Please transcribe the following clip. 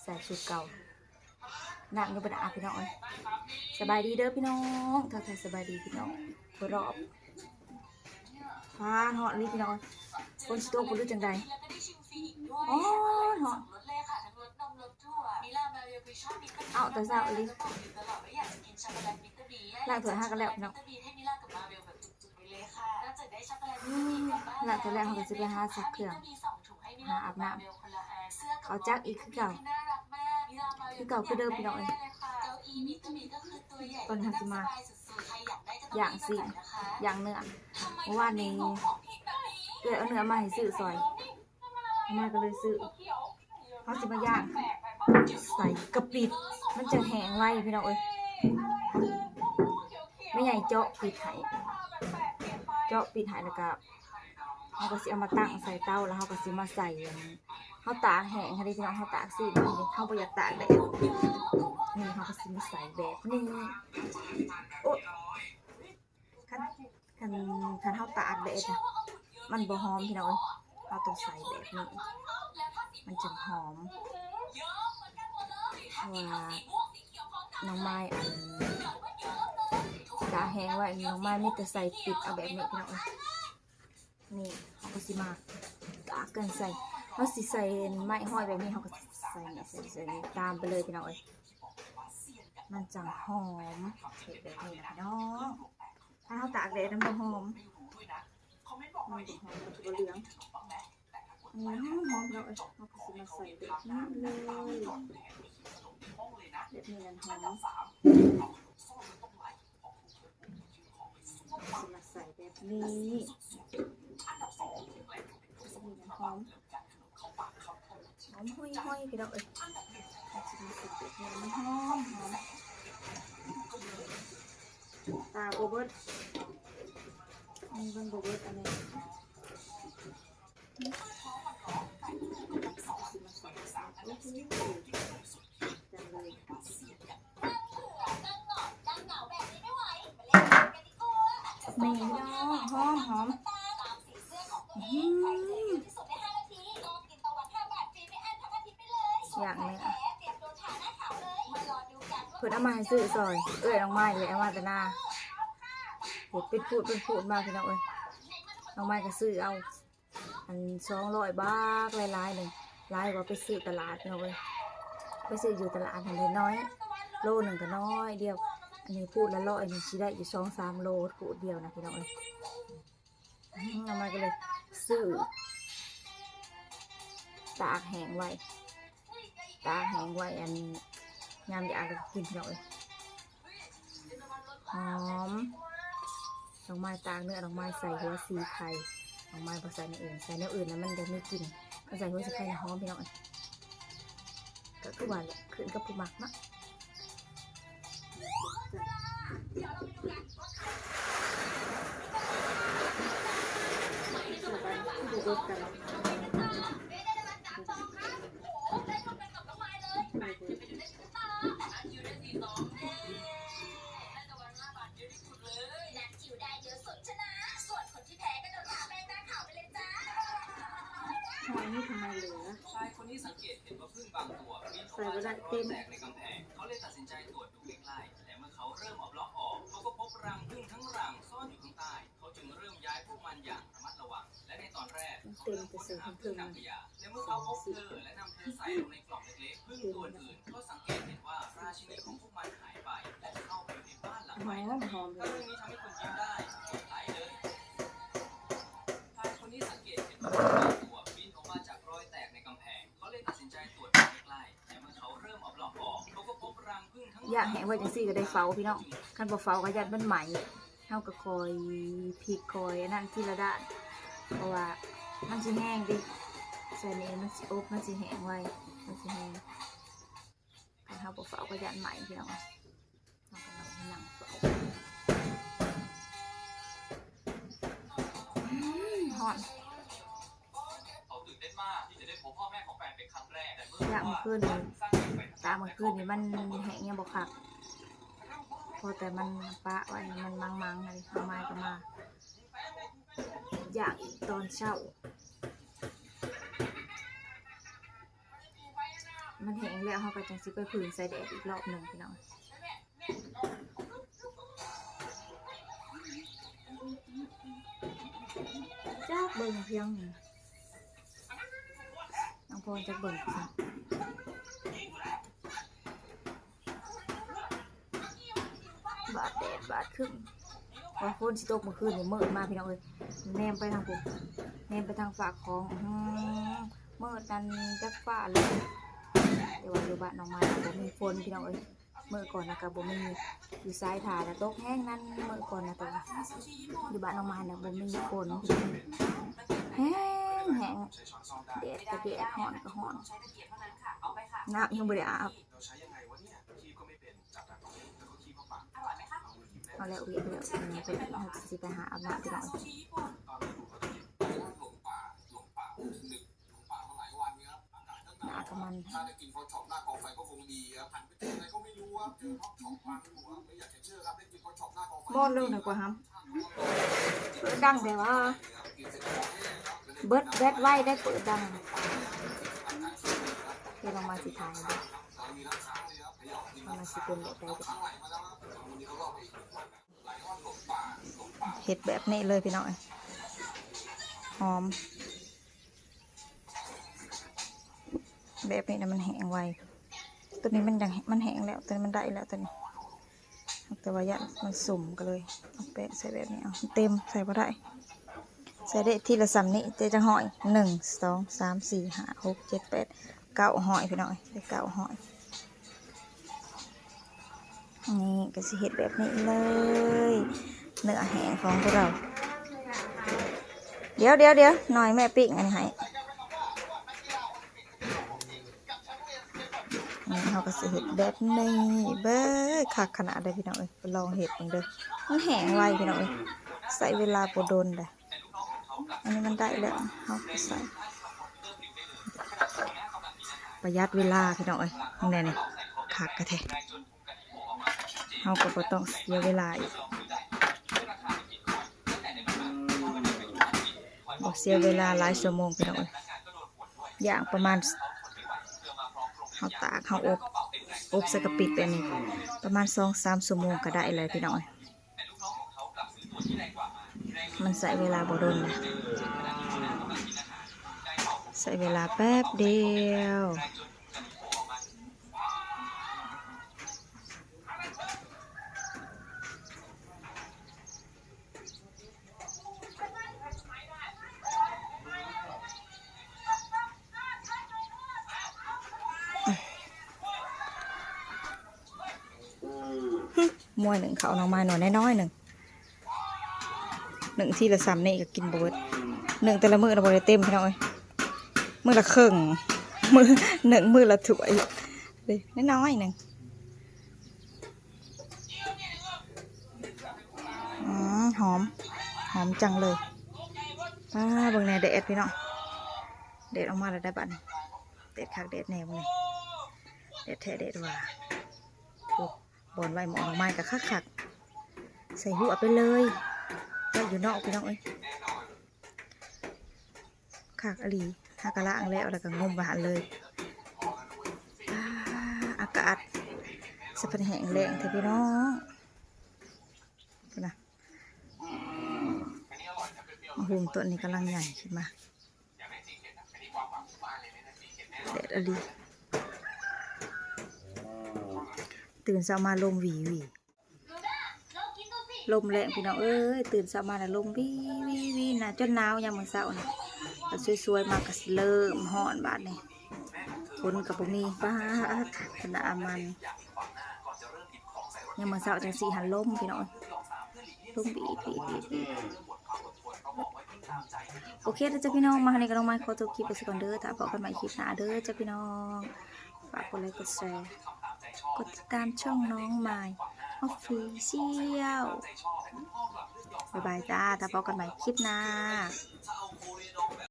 ໃສ່ຊຸດເກົ່າ ນ້ຳຍັງບໍ່ໄດ້ອາບ ພີ່ນ້ອງເອີຍ. ສະບາຍດີເດີພີ່ນ້ອງ ທັກທາຍສະບາຍດີພີ່ນ້ອງ ຄົບຮອບ. ຟ້າຮ້ອນອີ່ຫຼີພີ່ນ້ອງເອີຍ ຝົນຊິຕົກບໍ່ ຫຼືຈັ່ງໃດ. ໂອ້ຍ ຮ້ອນ ເອົາແຕ່ເຊົ້າອີ່ຫຼີ ລ້າງຖ້ວຍຫາກັນແລ້ວພີ່ນ້ອງ. ອືມ ລ້າງຖ້ວຍແລ້ວ ເຮົາກໍຊິໄປຫາຊັກເຄື່ອງ ຫາອາບນ້ຳ ເຂົ້າຈັກອີກຄືເກົ່າ ຄືເກົ່າຄືເດີມພີ່ນ້ອງເອີຍ. ຕອນນີ້ເຮົາຊິມາ ຍ່າງຊີ້ນ ຍ່າງເນື້ອ. ເມື່ອວານນີ້ເອື້ອຍເອົາເນື້ອມາໃຫ້ຊື້ຊ່ອຍ ເອົາມາກໍເລີຍຊື້. ເຮົາຊິມາຍ່າງໃສ່ກະປິດ ມັນຈະແຫ້ງໄວພີ່ນ້ອງເອີຍ. ແມ່ໃຫຍ່ເຈາະປິດໃຫ້ ເຈາະປິດໃຫ້ ແລ້ວກໍເຮົາກໍຊິເອົາມາຕັ້ງໃສ່ເຕົາ ແລ້ວເຮົາກໍຊິມາໃສ່ອັນ ເຮົາຕາກແຫ້ງຫັ້ນເດ້ພີ່ນ້ອງ ເຮົາຕາກຊີ້ນຫັ້ນເດ້ ເຮົາບໍ່ຢາກຕາກແດດ. ນີ້ເຮົາກໍຊິມາໃສ່ແບບນີ້ ໂອ້ຍ ຄັນ ຄັນ ຄັນເຮົາຕາກແດດນະ ມັນບໍ່ຫອມພີ່ນ້ອງເອີຍ. ເຮົາຕ້ອງໃສ່ແບບນີ້ ມັນຈຶ່ງຫອມ. ເພາະວ່ານ້ອງມາຍອັນ ຕາກແຫ້ງໄວ້ ນ້ອງມາຍມີແຕ່ໃສ່ປິດເອົາແບບນີ້ພີ່ນ້ອງເອີຍ. ນີ້ເຮົາກໍຊິມາຕາກກັນໃສ່ ເຮົາຊິໃສ່ໄມ້ຫ້ອຍແບບນີ້ ເຮົາກໍໃສ່ນີ້ ໃສ່ ໃສ່ນີ້ຕາມໄປເລີຍພີ່ນ້ອງເອີຍ. ມັນຈັ່ງຫອມ ເຮັດແບບນີ້ນະພີ່ນ້ອງ. ຖ້າເຮົາຕາກແດດມັນບໍ່ຫອມ ມັນບໍ່ຫອມ ມັນກໍບໍ່ເຫຼືອງ. ນີ້ຫອມໆ ພີ່ນ້ອງເອີຍ ເຮົາກໍຊິມາໃສ່ແບບນີ້ເລີຍ ແບບນີ້ນັ້ນຫອມ. ຊິມາໃສ່ແບບນີ້ ແບບນີ້ນະຫອມ ຫອມຫຸຍໆ ພີ່ນ້ອງເອີຍ. ຊິມາໃສ່ແບບນີ້ ມັນຫອມໆ ຕາກບໍ່ເບິດ ນີ້ມັນບໍ່ເບິດອັນນີ້. ນີ້ພີ່ນ້ອງ ຫອມໆ ອືມ ຢ່າງນີ້ ເພິ່ນເອົາມາໃຫ້ຊື້ຊ່ອຍ ເອື້ອຍນ້ອງມາຍເລີຍ ເອົາມາແຕ່ນາ ເຮັດເປັນພູດເປັນພູດມາ ພີ່ນ້ອງເອີຍ. ນ້ອງມາຍກໍຊື້ເອົາ ອັນສອງຮ້ອຍບາດ ຫຼາຍໆ ໜຶ່ງ ຫຼາຍກວ່າໄປຊື້ຕະຫຼາດພີ່ນ້ອງເອີຍ. ໄປຊື້ຢູ່ຕະຫຼາດຫັ້ນໄດ້ໜ້ອຍ ໂລໜຶ່ງກໍໜ້ອຍດຽວ ອັນນີ້ພູດລະຮ້ອຍນີ້ ຊິໄດ້ຢູ່ສອງສາມໂລ ພູດດຽວນະ ພີ່ນ້ອງເອີຍ. ອືມ ນ້ອງມາຍກໍເລີຍຊື້ ຕາກແຫ້ງໄວ້ ຕາກແຫ້ງໄວ້ ອັນ ຍາມຢາກແລ້ວກໍກິນ ພີ່ນ້ອງເອີຍ. ຫອມ ດອກໄມ້ຕາກເນື້ອ ດອກໄມ້ໃສ່ຫົວສີໄຂ່ ດອກໄມ້ບໍ່ໃສ່ແນວອື່ນ ໃສ່ແນວອື່ນແລ້ວມັນຈະມີກິ່ນ ຄັນໃສ່ຫົວສີໄຂ່ນະຫອມ ພີ່ນ້ອງເອີຍ. ກໍຄືວ່າແຫຼະ ຂຶ້ນກັບຜູ້ມັກເນາະ. ຫອຍນີ້ທຳໄມເຫຼືອ ໃສ່ບໍ່ໄດ້ເຕັມ ເຕັມແຕ່ໃສ່ເທິງໆ ໃສ່ສີ່ ໃສ່ສີ່ ຫອມໆ ຢາກແຫ້ງໄວ້ຈັ່ງຊີ້ກໍໄດ້ເຝົ້າພີ່ນ້ອງ ຄັນບໍ່ເຝົ້າກໍຢ້ານມັນໄໝ້. ເຮົາກໍຄ່ອຍພິກຄ່ອຍອັນນັ້ນທີລະດ້ານ ເພາະວ່າມັນຊິແຮງເດ້ ໃສ່ນີ້ມັນຊິອົບ ມັນຊິແຫ້ງໄວ ມັນຊິແຫ້ງ ຄັນເຮົາບໍ່ເຝົ້າກໍຢ້ານໄໝ້ພີ່ນ້ອງ. ເຮົາກໍນັ່ງເຝົ້າ ອືມ ຮ້ອນ. ຢ້າງມື້ຄືນນີ້ ຕາກມື້ຄືນນີ້ມັນແຫ້ງຍັງບໍ່ຄັກ ພໍແຕ່ມັນປະໄວ້ໃຫ້ມັນມັງໆ ໃຫ້ເຮົາມາກໍມາ ຢ້າງອີກຕອນເຊົ້າ. ມັນແຫ້ງແລ້ວ ເຮົາກໍຈັ່ງຊິໄປຜຶ່ງໃສ່ແດດອີກລອບໜຶ່ງພີ່ນ້ອງ. ຈັກເບິ່ງພຽງນີ້ ນ້ອງພອນຈັກເບິ່ງ ບາດແດດບາດຄຶ້ມ ວ່າຝົນຊິຕົກມື້ຄືນນີ້ ມືດມາພີ່ນ້ອງເອີຍ ແນມໄປທາງພຸ້ນ ແນມໄປທາງຟາກຂອງ ອື ມືດນັ້ນຈັກຟ້າເລີຍ. ແຕ່ວ່າຢູ່ບ້ານນ້ອງມາບໍ່ມີຝົນພີ່ນ້ອງເອີຍ ມື້ກ່ອນນະກໍບໍ່ມີ ຢູ່ຊາຍທານະຕົກແຮງນັ້ນ ມື້ກ່ອນນະ ແຕ່ວ່າຢູ່ບ້ານນ້ອງມານະບໍ່ມີຝົນ ແຮງໆ ແດດກໍແດດ ຮ້ອນກໍຮ້ອນ ນ້ຳຍັງບໍ່ໄດ້ອາບ. ເອົາແລ້ວ ວຽກແລ້ວ ເຮົາຊິໄປຫາອາບນ້ຳພີ່ນ້ອງ ໜ້າກໍມັນ ໝໍ້ໜຶ່ງນະກວ່າຫຳ ເປີດດັງແທ້ວ່າ ເບິດແບັດໄວໄດ້ ເປີດດັງ. ເຮັດອອກມາຊິຖ່າຍເດີ ວ່າມັນຊິເປັນແບບໃດເດີ. ເຮັດແບບນີ້ເລີຍພີ່ນ້ອງເອີຍ ຫອມ ແບບນີ້ນະມັນແຫ້ງໄວ ຕົວນີ້ມັນຍັງ ມັນແຫ້ງແລ້ວ ຕົວນີ້ມັນໄດ້ແລ້ວ ຕົວນີ້ ແຕ່ວ່າຢ້ານມັນສຸ່ມ ກໍເລີຍເອົາແປ້ງໃສ່ແບບນີ້ ເອົາເຕັມ ໃສ່ບໍ່ໄດ້ ໃສ່ໄດ້ທີລະສ່ຳນີ້ ເຈຈັກຮ້ອຍ ໜຶ່ງ ສອງ ສາມ ສີ່ ຫ້າ ຫົກ ເຈັດ ແປດ ເກົ້າຮ້ອຍ ພີ່ນ້ອງເອີຍ ໄດ້ເກົ້າຮ້ອຍ. ນີ້ກໍຊິເຮັດແບບນີ້ເລີຍ ເນື້ອແຫ້ງຂອງພວກເຮົາ. ດຽວໆໆ ໜ້ອຍແມ່ປີ້ງອັນນີ້ໃຫ້ ນີ້ເຮົາກໍຊິເຮັດແບບນີ້ເບິ່ງ ຄັກຂະໜາດເດີພີ່ນ້ອງເອີຍ ໄປລອງເຮັດເບິ່ງເດີ. ມັນແຫ້ງໄວພີ່ນ້ອງເອີຍ ໃຊ້ເວລາບໍ່ດົນເດ້. ອັນນີ້ມັນໄດ້ແລ້ວ ເຮົາກໍໃສ່ ປະຢັດເວລາພີ່ນ້ອງເອີຍ ເບິ່ງແດ່ນີ້ ຄັກກະແທ້ ເຮົາກໍບໍ່ຕ້ອງເສຍເວລາອີກ ບໍ່ເສຍເວລາຫຼາຍຊົ່ວໂມງພີ່ນ້ອງເອີຍ ຢ່າງປະມານ ເຮົາຕາກ ເຮົາອົບ ອົບໃສ່ກະປິດແບບນີ້ ປະມານສອງສາມຊົ່ວໂມງກໍໄດ້ແລ້ວພີ່ນ້ອງເອີຍ. ມັນໃຊ້ເວລາບໍ່ດົນນະ ໃຊ້ເວລາແປັບດຽວ. ໝວຍໜຶ້ງເຂົ້ານ້ອງມາໜ່ວຍນ້ອຍໆໜຶ່ງ ໜຶ້ງທີລະສ່ຳນີ້ກໍກິນບໍ່ເບິດ ໜຶ້ງແຕ່ລະມື້ລະບໍ່ໄດ້ເຕັມພີ່ນ້ອງເອີຍ ມື້ລະເຄິ່ງ ມື້ ໜຶ້ງມື້ລະຖ້ວຍ ເດ້ ນ້ອຍໆໜຶ່ງ. ອືມ ຫອມ ຫອມຈັງເລີຍ ປ້າ ເບິ່ງແດ່ແດດພີ່ນ້ອງ ແດດອອກມາແລ້ວໄດ໋ບັດນີ້ ແດດຄັກແດດແນ່ ເບິ່ງນີ້ ແດດແທ້ແດດວ່າ ໂອ້ ບ່ອນໄວ້ໝໍ້ໜໍ່ໄມ້ກໍຄັກໆ ໃສ່ຫົວໄປເລີຍ ໄວ້ຢູ່ນອກພີ່ນ້ອງເອີຍ. ຄັກອີ່ຫຼີ ຫາກະລ້າງແລ້ວ ແລ້ວກໍງົມໄວ້ຫັ້ນເລີຍ ອາ ອາກາດສະພັນແຫ້ງແລ້ງແທ້ພີ່ນ້ອງ ພຸ້ນນະ ມະຫຸ່ງຕົ້ນນີ້ກຳລັງໃຫຍ່ຂຶ້ນມາ ແດດອີ່ຫຼີ ຕື່ນເຊົ້າມາລົມຫວີໆ. ລົມແລງພີ່ນ້ອງເອີຍ ຕື່ນເຊົ້າມານະລົມຫວີໆໆນະ ຈົນໜາວຍາມມື້ເຊົ້ານະ ແລ້ວສວຍໆມາກໍຊິເລີ່ມຮ້ອນບາດນີ້ ຝົນກໍບໍ່ມີ ປາດ ຂະໜາດອັນນັ້ນ ຍາມມື້ເຊົ້າຈັ່ງຊີ້ຫັ້ນລົມພີ່ນ້ອງເອີຍ ລົມຫວີໆໆໆ. ໂອເຄເດີຈ້າພີ່ນ້ອງ ມາເທົ່ານີ້ກໍຕ້ອງມາຂໍຈົບຄລິບໄປຊະກ່ອນເດີ ຖ້າພໍ້ກັນໃໝ່ຄລິບໜ້າເດີຈ້າພີ່ນ້ອງ ຝາກກົດໄລກົດແຊ ກົດຕິດຕາມຊ່ອງນ້ອງມາຍ Official ບາຍບາຍຈ້າ ຖ້າພໍ້ກັນໃໝ່ຄລິບໜ້າ.